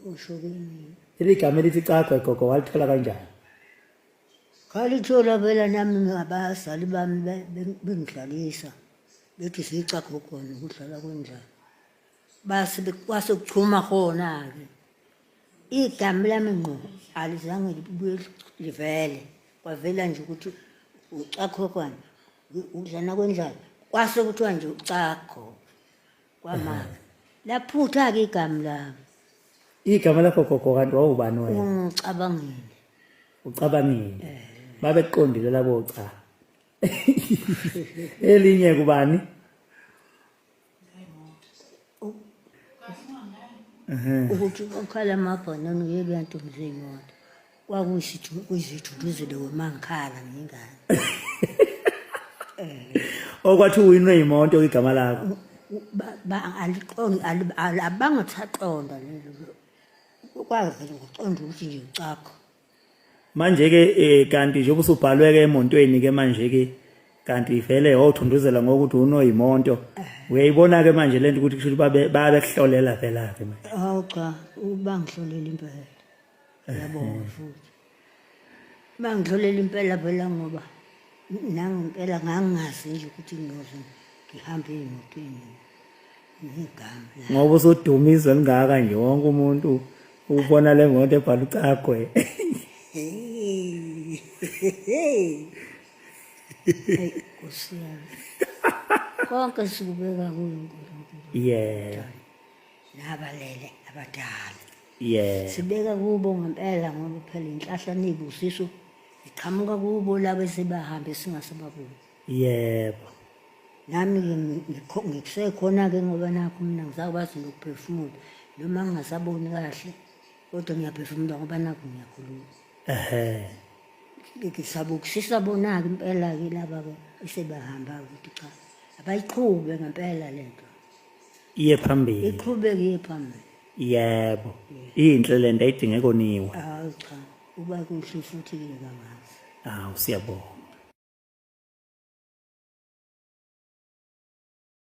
Usho kimi. Leli gama elithi cagwe gogo walithola kanjani? Ngalithola phela nami abazali bami bengidlalisa bethi siyicagogwana ukudlala kwendlala. Base kwase kuchuma khona-ke. Igama lami ngqo alizange libuye livele. Kwavela nje ukuthi ucakhokwana ukudlana kwendlala. Kwase kuthiwa nje ucakho kwamaka. Laphutha-ke igama lami. Igama lakho gogo kanti wawubani wena? Ungicabangile. Ucabangile. Babeqondile labo cha. Elinye kubani? Ukuthi ukhala amabhanana uyebe ntombi zeyimoto. Kwakuyisithunduzelo wemangikhala ngingane. Okwathi uwinwe imoto igama lakho. Aliqondi abangathaqonda lelo. Kwavele ngokuqonda ukuthi nje ucakho. Manje ke eh, kanti njengoba usubhalwe ke emontweni ke manje ke kanti vele wawuthunduzela ngokuthi unoyimonto uyayibona ke manje lento ukuthi kusho ukuthi babe babekuhlolela vela ke manje. Hawu cha, ubangihlolela impela. Ngiyabonga futhi. Bangihlolela impela phela ngoba nangempela ngangingazi nje ukuthi ngiyoze ngihambe ey'motweni ngegama. Ngoba usuduma izwe lingaka nje wonke umuntu ubona le moto ebhala ucagwe. Hey. Nkosi yami. Konke sikubeka kuyo uNkulunkulu. Yeah. Nabalele abadala. Yeah. Sibeka kubo ngempela ngoba phela inhlahla nibusiso iqhamuka kubo labo esebahambe singasababoni. Yebo. Nami ke ngikusekhona ke ngoba nakho mina ngisakwazi nokuphefumula noma ngingasaboni kahle kodwa ngiyaphefumula ngoba nakho ngiyakhuluma. Ehhe. Ngisabukusisa bona-ke impela-ke laba-ke esebahamba ukuthi cha abayiqhube ngempela lento. Iye phambili. Iqhubeke iye phambili. Yebo. Inhle lento ayidinge koniwa. Hawu cha, uba kuhle futhi ke kangazi. Hawu siyabonga.